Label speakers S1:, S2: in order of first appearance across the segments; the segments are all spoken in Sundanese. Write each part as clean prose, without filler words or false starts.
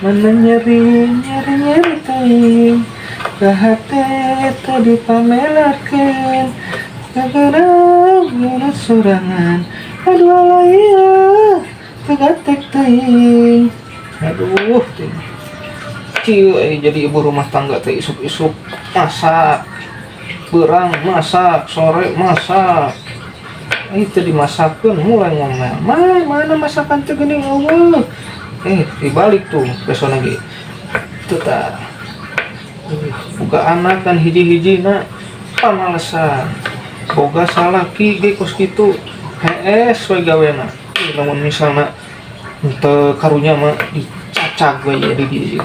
S1: Mana nyeri nyeri nyeri teuing ka hate teu dipamelarkeun, kagarang sorangan, aduh alaya teu gatek teuing. Aduh teuing. Kieu eh, jadi ibu rumah tangga teh isuk-isuk masak, beurang masak, sore masak. Itu dimasakeun mulai ngomel, "Mah, mana masakan teh geuning euweuh?" Eh, dibalik tuh besok lagi itu tak buka anak kan hiji-hiji na pamalesan, boga salaki ge kos kitu, hees we gawena. Ih, lamun misalna teu karunya mah dicacag we ya di dieu.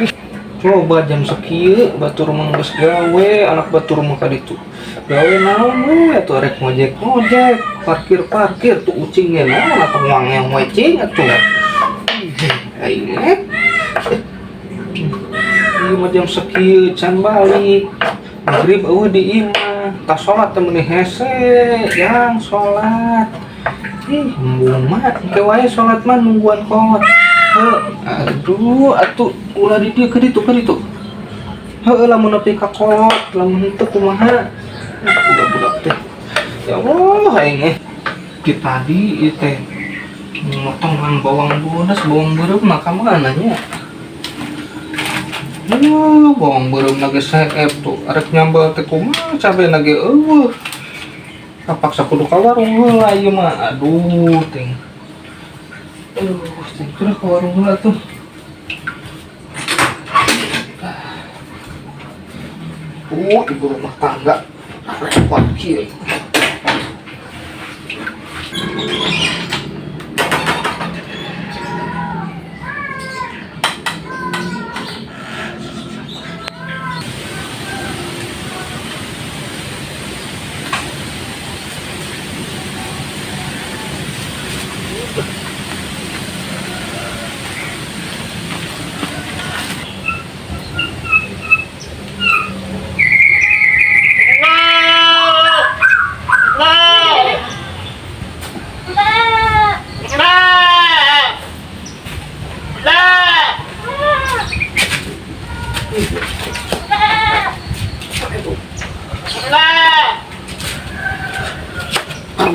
S1: Ih, coba jam sakieu batur mah geus gawe, anak batur mah ka ditu gawe naon we atuh, rek ngojek ngojek, parkir parkir. Tuh ucing ge naon atuh, nguang we cing atuh. Aing eh. Ieu mah jam sakieu can balik. Maghrib euweuh di imah. Tas salat teh meuni hese, yang salat. Ih, embung mah engke wae salat mah nungguan kolot. Heuh, aduh atuh ulah di dieu, ka ditu, ka ditu. Heueuh, lamun nepi ka kolot, lamun henteu kumaha? Budak-budak teh. Ya Allah aing eh. Di tadi ieu teh motongan bawang bodas, bawang beureum mah ka mana nya? Wah, bawang beureum ge seep tuh. Arek nyambel teh kumaha, cabena ge euweuh. Kapaksa kudu ka warung heula ieu mah. Aduh, ting. Aduh, ting kudu ka warung heula tuh. Ibu rumah tangga repot kieu.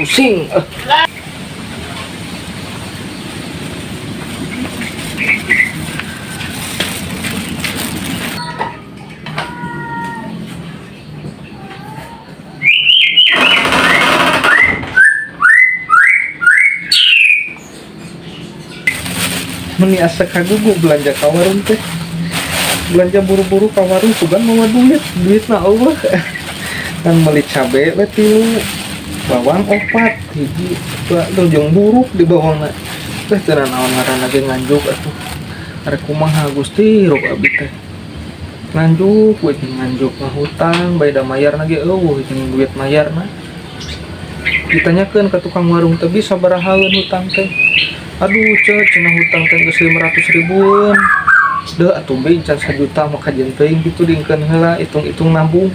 S1: Pusing. Eh. Meni asa kagugu belanja ka warung teh. Belanja buru-buru ka warung sugan mawa duit, duitna euweuh. Kan meuli cabe we tilu, bawang opat, hiji, dua, tuh jeung buruk di bawangna. Teh teu naon ngaranna ge nganjuk atuh. Arek kumaha Gusti rok abdi teh. Nganjuk we jeung nganjuk ngahutang bae da mayarna ge euweuh jeung duit mayarna. Ditanyakeun ka tukang warung teh, bisa sabarahaeun hutang teh. Aduh, ceu, cenah hutang teh geus 500 ribuan. Deuh atuh be can sajuta mah kajeun teuing kitu diengkeun heula hitung-hitung nabung.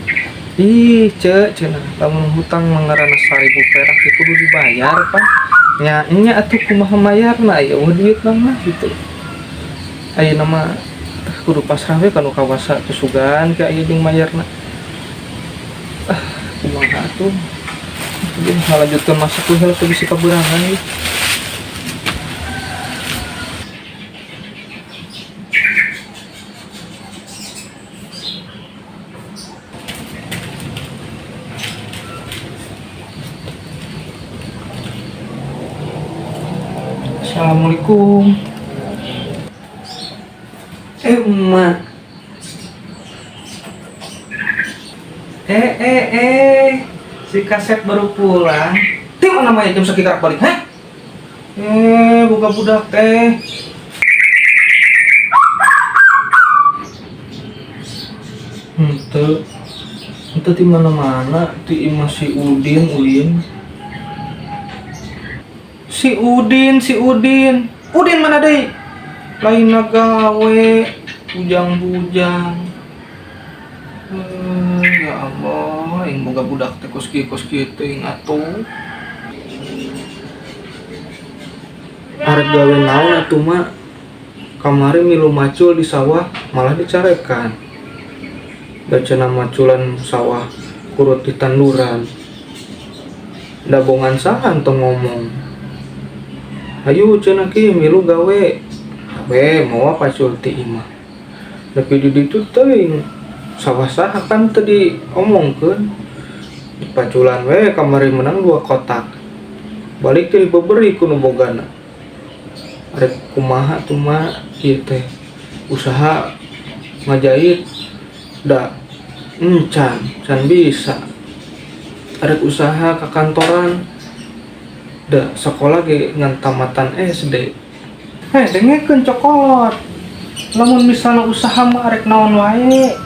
S1: Ih, ceu, cenah lamun hutang mah ngaranna 1000 perak teh kudu dibayar pan. Nya nya atuh kumaha mayarna aya euweuh duitna mah gitu. Ayeuna mah kudu pasrah we ka nu kawasa teu sugan ka aya jeung mayarna. Ah, kumaha atuh. Jadi ngalanjutkeun masak we heula teu bisi kaberangan ieu. Assalamualaikum. Eh, emak. Eh, eh, eh. Si kaset baru pulang. Ti mana namanya jam sekitar balik, hah? Eh, buka budak teh. Henteu. teu ti mana-mana ti imah si Udin ulin. Si Udin, si Udin. Udin mana deui? Lain gawe bujang-bujang. Ya Allah, aing boga budak teh kos kieu teuing atuh. Arek gawe naon atuh mah? Kamari milu macul di sawah malah dicarekan. Da cenah maculan sawah kurut di tanduran. Da bongan saha teu ngomong. Hayu cenah ki milu gawe. We mawa pacul ti imah. Tapi di ditu teuing sawah saha kan teu diomongkeun. Paculan we kamari menang 2 kotak. Balik teh dibeberi ku nu bogana. Arek kumaha tuh mah ieu teh usaha ngajahit da encan can bisa. Arek usaha ka kantoran da sekolah ge ngan tamatan SD. Dengekeun cokolot. Lamun misalna usaha mah arek naon wae.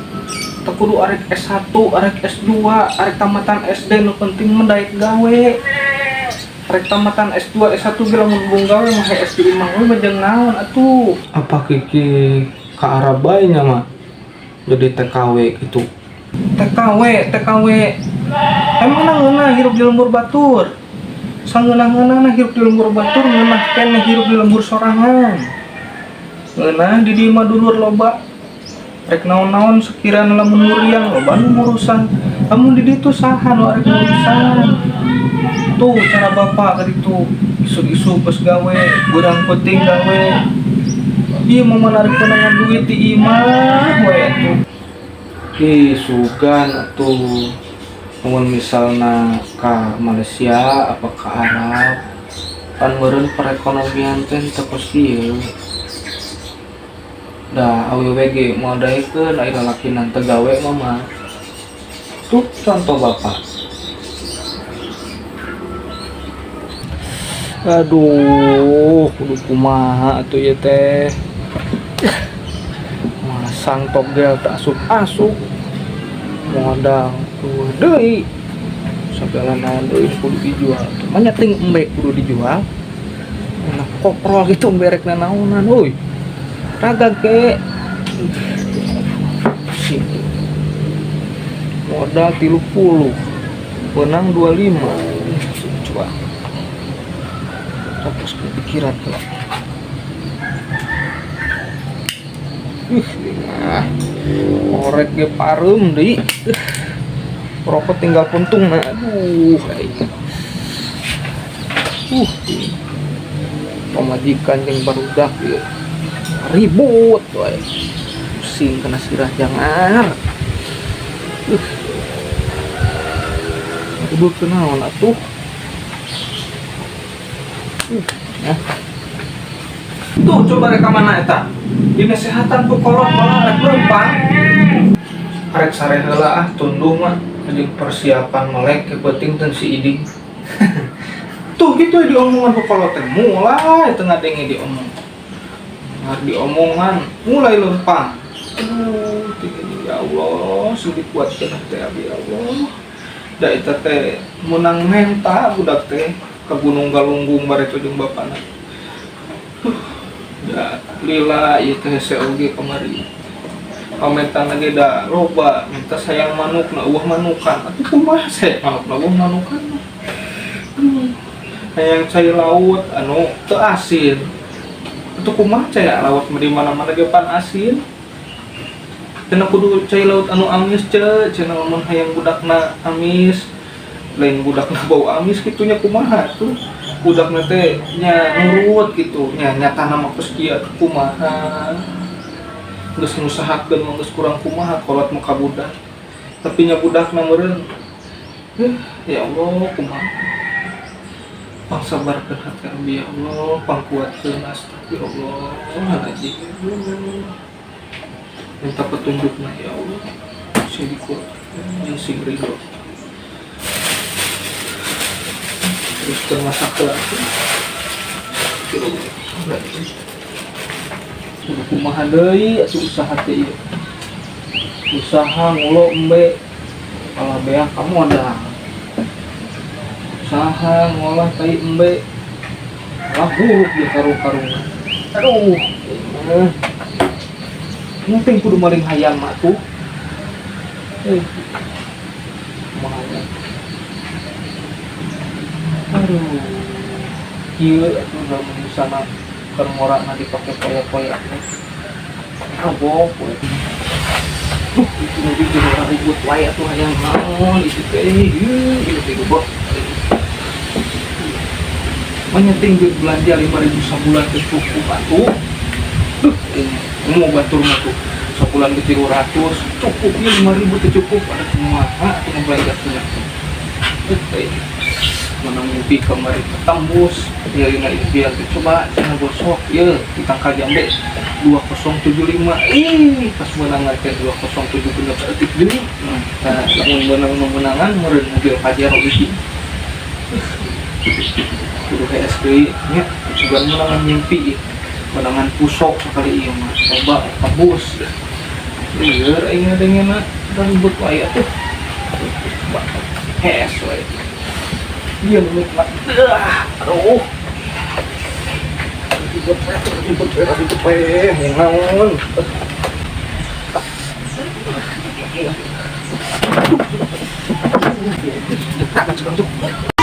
S1: Teu kudu arek S1, arek S2, arek tamatan SD nu penting mah daek gawe. Arek tamatan S2, S1 ge lamun embung gawe mah SD imah we bajang naon atuh. Apa kiki ka Arab bae nya mah jadi TKW gitu. TKW, TKW. Emang ngeunah hirup di lembur batur. Sangeunah-ngeunahna hirup di lembur batur, ngeunah keneh hirup di lembur sorangan. Ngeunah di dieu mah dulur loba. Rek naon-naon sekirana lamun muriang loba nu ngurusan. Lamun di ditu saha nu arek ngurusan. Tuh cara bapak ka ditu, isuk-isuk geus gawe, beurang peuting gawe. Ieu mah menarik menangan duit di imah we atuh. Ih, sugan atuh. Mun misalna ka Malaysia apa ka Arab pan meureun perekonomian teh teu kos kieu. Da awewe ge moal daekeun ari lalakina teu gawe mah mah. Tuh contoh bapak. Aduh, kudu kumaha atuh ieu teh. Masang togel tak asup-asup. Modal tuh deui. Sagala naon deui kudu dijual. Manya ting embe kudu dijual. Nah, koprol gitu embe rek nanaonan euy. Raga ge. Pusing. Modal 30. Menang 25. Coba. Fokus ke pikiran tuh. Nah, korek ge pareum deui. Rokok tinggal puntung nah. Aduh, aing. Pamajikan jeung barudak ieu. Ribut wae. Pusing kena sirah jangar. Ribut kunaon atuh. Ya. Tuh coba rekaman eta. Dinasehatan ku kolot malah rek leumpang. Arek sare heula ah tunduh mah jeung persiapan melek ke penting teu si iding. Tuh gitu diomongan ku kolot teh mulai teu ngadenge diomong. Nah, diomongan mulai leumpang. Aduh, ya Allah, sing dikuatkeun teh abdi ya Allah. Da eta teh meunang menta budak teh ke Gunung Galunggung bareto jeung bapana. Da lila ieu teh hese oge kamari. Pametan ge da loba minta sayang manukna eueuh manukan. Atuh kumaha sayang manukna eueuh manukan. Hayang cai laut anu teu asin. Atuh kumaha cai laut mah di mana-mana ge pan asin. Cenah kudu cai laut anu amis ce, cenah lamun hayang budakna amis. Lain budakna bau amis kitu nya kumaha tuh. Budakna teh nya nurut kitu, nya nyatana mah geus kieu kumaha. Geus ngusahakeun mah geus kurang kumaha kolot mah ka budak. Tapi nya budakna meureun ya Allah kumaha. Pangsabarkeun hati abdi ya Allah, pangkuatkeun astagfirullahaladzim. Minta petunjukna ya Allah. Sing dikuatkeun jeung sing ridho. Terus termasak lagi. Kudu kumaha deui atuh usaha teh ieu. Usaha ngulo embe. Kalau Kabeah kamodal. Usaha ngolah tai embe. Lah, buruk di karung-karung. Aduh, eh. Penting kudu maling hayam mah tuh. Eh. Kumaha nya? Aduh. Kieu atuh lamun misalna keur ngorana dipake poya-poya teh. Mabok we. Duh, itu nu bikin orang ribut wae atuh, hayang naon itu teh. Ieu ieu teh gobok. Menyeting duit belanja 5000 sabulan teh cukup atuh. Duh, ini mau batur mah tuh sabulan ke 300 cukup ya, 5000 teh cukup, ada kumaha atuh ngebelanja punya. Duh, ini mana mimpi kemarin tembus ya, ini impian teh coba cenah gosok ya di tangkal jambe 2075. Ih, pas menangan teh 207 genep saeutik deui. Nah, lamun menang memenangan meureun mobil Pajero hiji kudu hees deui nya. Sugan menangan mimpi ih. Menangan pusok sekali ieu mah, coba tembus. Lieur aing ngadengena, ribut wae atuh. Coba hees wae. Iya, nikmat. Ah, aduh. Ribut wae, ribut wae, ribut wae. Yang naon? Aduh.